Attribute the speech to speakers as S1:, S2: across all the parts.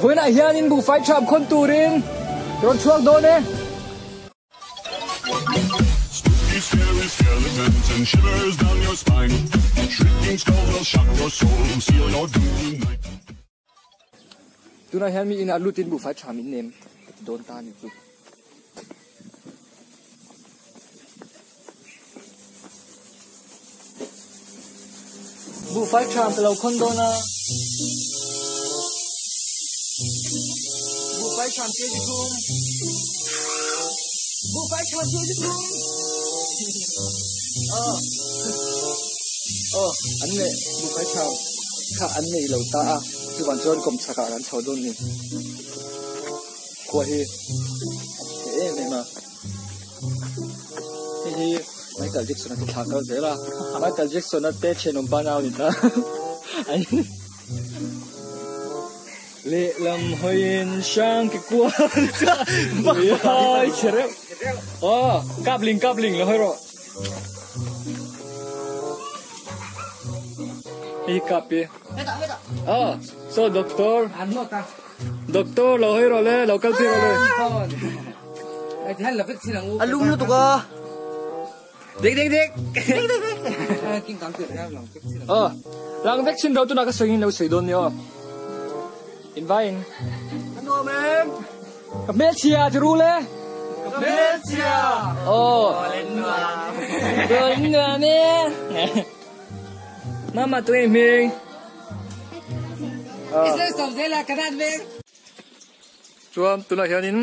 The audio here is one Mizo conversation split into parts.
S1: Vawiinah hianin buhfai ṭham khawn turin rawn chhuak dawn e. Tunah hian mi inah lutin buhfai ṭham in nem ka ti dawn ta a ni chu. Buhfai ṭham ka lo khawn dawn a. Buhfai ṭham kg thum. Buhfai ṭham kg thum. Aw. Aw, an nei buhfai ṭham kha an nei lo ta a. Chuvang chuan kawmchhak ah kan chho dawn ni. Khua hi a chhe em em a. Hei hi Michael Jackson a ti thla kal zel a. Michael Jackson a te thenawm pa nau ni ta. Lehlam hawiin hrang ke kual Ui chhe reuh. Aw kapling kapling lo hawi rawh. Hei hi kap hi. Aw so doctor. Doctor lo hawi rawh le lo kal phei rawh le.
S2: A lum lutuk a.
S1: Dik dik dik. Aw lang vek chin ro tunah ka sawi in lo sawi dawn nia aw. In vai in.
S2: Ka nuam em.
S1: Ka hmelchhia ti ru le.
S2: Ka hmelchhia.
S1: Aw.
S2: Nuam.
S1: Nuam e. Mama tu ei hming. Chuan tunah hianin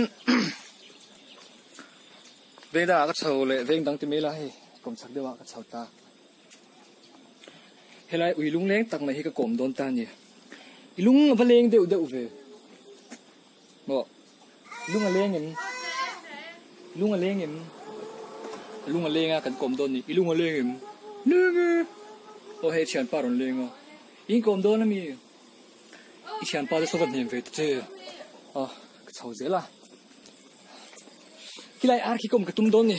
S1: veng dangah ka chho leh veng dang ti mai la hei kawm chak deuhah ka chho ta. Helai ui lungleng tak mai hi ka kawm dawn ta a ni. I lung a va leng deuh deuh ve. Maw lung a leng em? Lung a leng em? Lung a leng a kan kawm dawn ni. I lung a leng em? Leng e! Aw hei thianpa rawn leng a. In kawm dawn ami? I thianpa te saw ka hnem ve ta che. Aw ka chho zel a. Khilai ar khi kawm ka tum dawn ni.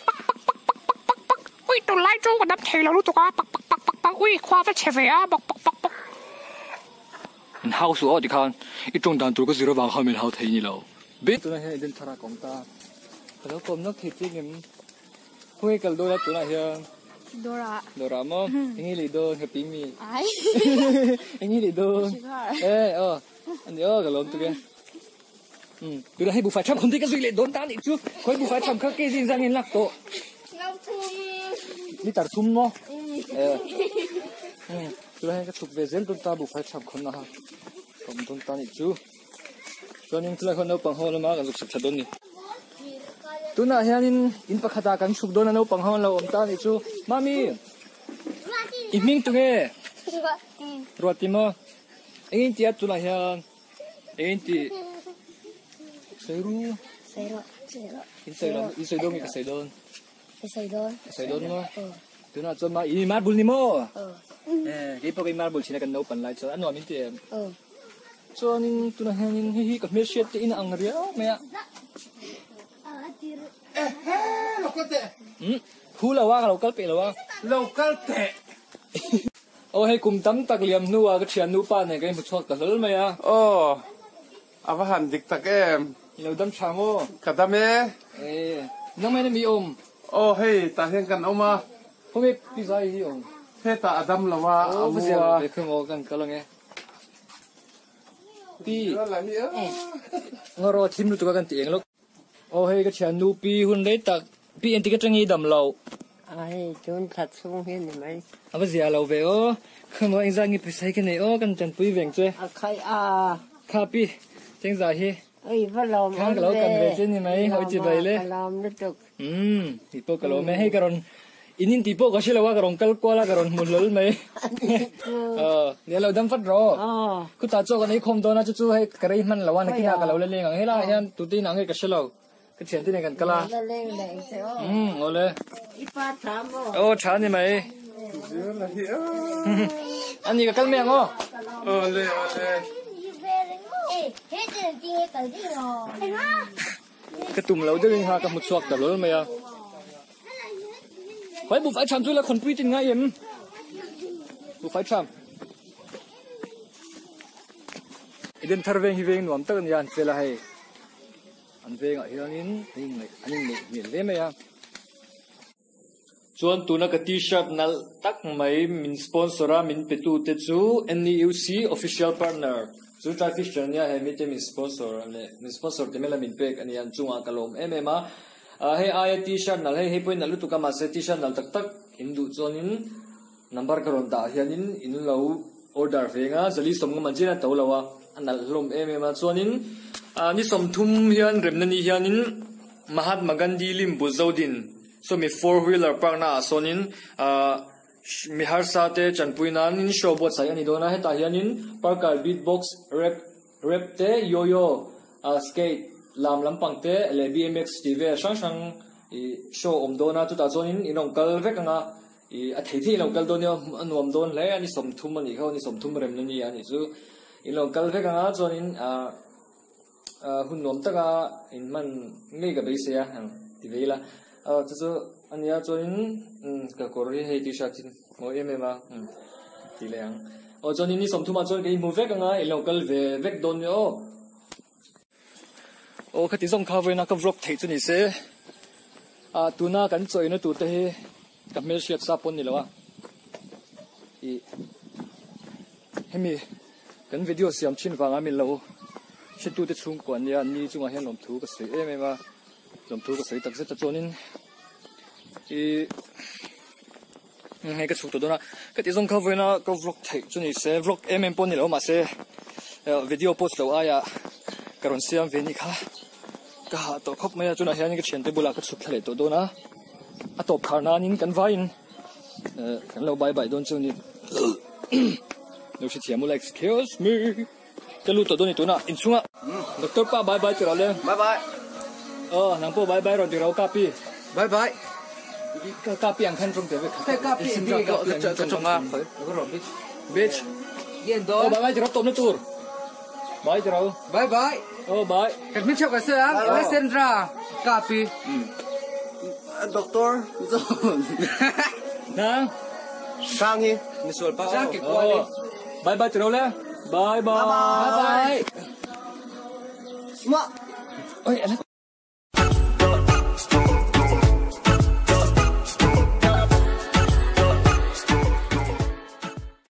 S3: Pak pak pak pak pak pak pak Ui tunlai chu ka dam thei lo lutuk a pak pak pak pak pak Ui khua va chhe ve a bawk pak pak pak.
S1: Min hau suh aw tikhan i tawng dan tur ka zir avang khan min hau thei ni lo. Bik. Tunah hian Eden thar a kawm ta. Ka lo kawm nawk thei chiang em? Khawnge kal dawn a tunah hian?
S4: Dawrah.
S1: Dawrah maw? Eng nge lei dawn? Ka pi mi.
S4: Ai.
S1: Eng nge lei dawn?
S4: Sugar.
S1: Eh aw. Ani aw ka lawm tuk e. Umm tunah hei buhfai tham khum te ka zui leh dawn ta anih chu khawi buhfai tham kha ke zing zang in lak tawh liter thum maw eh umm tunah hian ka chhuk ve zel dawn ta buhfai tham khawn na kha ka awm dawn ta anih chu chuanin khilai khaw naupang ho lama kan zuk chhuk thla dawn ni tunah hianin in pakhatah kan chhuk dawn a naupang ho an lo awm ta anih chu mami i hming tunge ruati maw engin tia tunah hian Eng ti Sairu
S4: Sairu Sairu
S1: In sawi lo in sawi dawn nge ka sawi dawn
S4: Ka sawi dawn
S1: Ka sawi dawn maw Tunah chuan ma i marble ni maw
S4: Aw
S1: Kei pawh ka i marble thin a kan naupan lai chuan a nuam in ti em
S4: Aw
S1: Chuanin tunah hianin hei hi ka hmelhriat te in a ang riau mai a
S2: Ehe lo kal teh
S1: Phu lo a ka lo kal peh lo a
S2: Lo kal teh
S1: Aw hei kum tam tak liam hnuah ka thian nupa nen ka inhmu chhuak ta hlawl mai a.
S2: Aw, a va han dik tak em.
S1: I lo dam tha maw?
S2: Ka dam e.
S1: E, nang mai na mi awm?
S2: Aw hei, tah hian kan awm a.
S1: Khawnge pi zai hi awm?
S2: Hetah a dam lo a, a
S1: mu a. Aw, va zia ve khaw maw kan kal ang e. Pi, ngaw thim lutuk a kan ti eng lawk. Aw hei ka thian nu pi hun rei tak pi engtik atang i dam lo.
S5: A hei tun thla chhung hi ni mai.
S1: A va zia lo ve aw. Khaw engzah nge pawisa hi ka nei aw kan tanpui veng che.
S5: A khai a.
S1: Kha pi chengzah hi.
S5: Oi va lawm awm ve.
S1: Khan ka lo kan ve che ni mai hawi chi bai le.
S5: Ka lawm lutuk.
S1: Umm tih pawh ka lawm e hei ka rawn in in tih pawh ka hre lo a ka rawn kal kual a ka rawn hmu hlawl mai aw nia lo dam vat rawh khutah chaw kan ei khawm dawn a chu chu hei ka rei hman lo a nakinah ka lo la leng ang helaiah hian tute inah nge ka hre lo ka thiante nen kan kal a umm awle aw tha a ni mai ani ka kal mai ang aw
S2: awle awle.
S1: Ka tum lo deuhin kha ka hmu chhuak ta hlawl mai a. Khawi buhfai tham chu la khawnpui tin ngai em? Buhfai tham. Eden thar veng hi veng nuam tak a nia an fel a hei an vengah hianin an inngaih an inneih hmel hle mai a. Chuan tuna ka t-shirt nalh tak mai min sponsor a min pe tu te chu NEUC official partner chu Try Fisher ania he mite min sponsor leh min sponsor ti mai la min pek a nia an chungah ka lawm em em a. Hei aia t-shirt nalh hei hei pawhin nalh lutuk a mahse t-shirt nalh tak tak in duh chuanin Number ka rawn dah hianin in lo order ve anga zali sawmnga man chian a to lo a, a nalh hlawm em em a. Chuanin ni 30 hian remna ni hianin Mahatma Gandhi lim bu zodin sawmi four wheeler park na ah sawnin mi harsa te chanpui nanin show buatsaih a ni dawn a. Hetah hianin parkar beatbox rap rap te yo-yo skate lam lampang te leh BMX tih vel hrang hrang ih show awm dawn a. Chutah chuanin in rawn kal vek anga. I a thei thei lo kal dawn nia, a nuam dawn hle a ni 30 a nih kha aw ni 30 remna ni a nih chu. In lo kal vek anga chuanin ah hun nuam taka in hman ngei ka beisei a ang ti ve ila. Aw chu chu a nia chuanin ka kawr hi hei t-shirt hi mawi em em a ti leh ang. Aw chuanin ni 30 ah chuan ka inhmu vek anga in lo kal ve vek dawn nia aw. Aw khati zawng kha vawiina ka vlog theih chu ni se ah tuna kan chawina tur te hi ka hmelhriat sa pawn ni lo a ih hemi kan video siam thin vanga min lo hretu te chhungkua ania an ni chungah hian lawmthu ka sawi em em a lawmthu ka sawi tak zet a chuanin ih hei ka chhuk tawh dawn a ka tih zawng kha vawiina ka vlog theih chu ni se vlog em em pawh ni lo mahse video post loh aiah ka rawn siam ve ni kha ka hah tawh khawp mai a tunah hian ka thiante bulah ka chhuk thla leh tawh dawn a a tawp khar nanin kan vaiin kan lo bye bye dawn chu ni lo hrethiam ula excuse me ka lut tawh dawn ni tunah inchhungah doctor pa bye bye tiraw le
S2: bye bye
S1: aw nang pawh bye bye rawn tiraw kapi
S2: bye bye
S1: ka kapi ang khan tawng te vek
S2: ka kapi bi ka ka chonga
S1: bitch
S2: yen do
S1: oh bye bye tiraw tawp na tur bye tiraw
S2: bye bye
S1: oh bye
S2: kan min chok ase ang Alessandra kapi doctor
S1: nang
S2: sang hi misual pa sang ki kwali
S1: bye bye tiraw le bye bye
S2: bye bye
S1: Oi,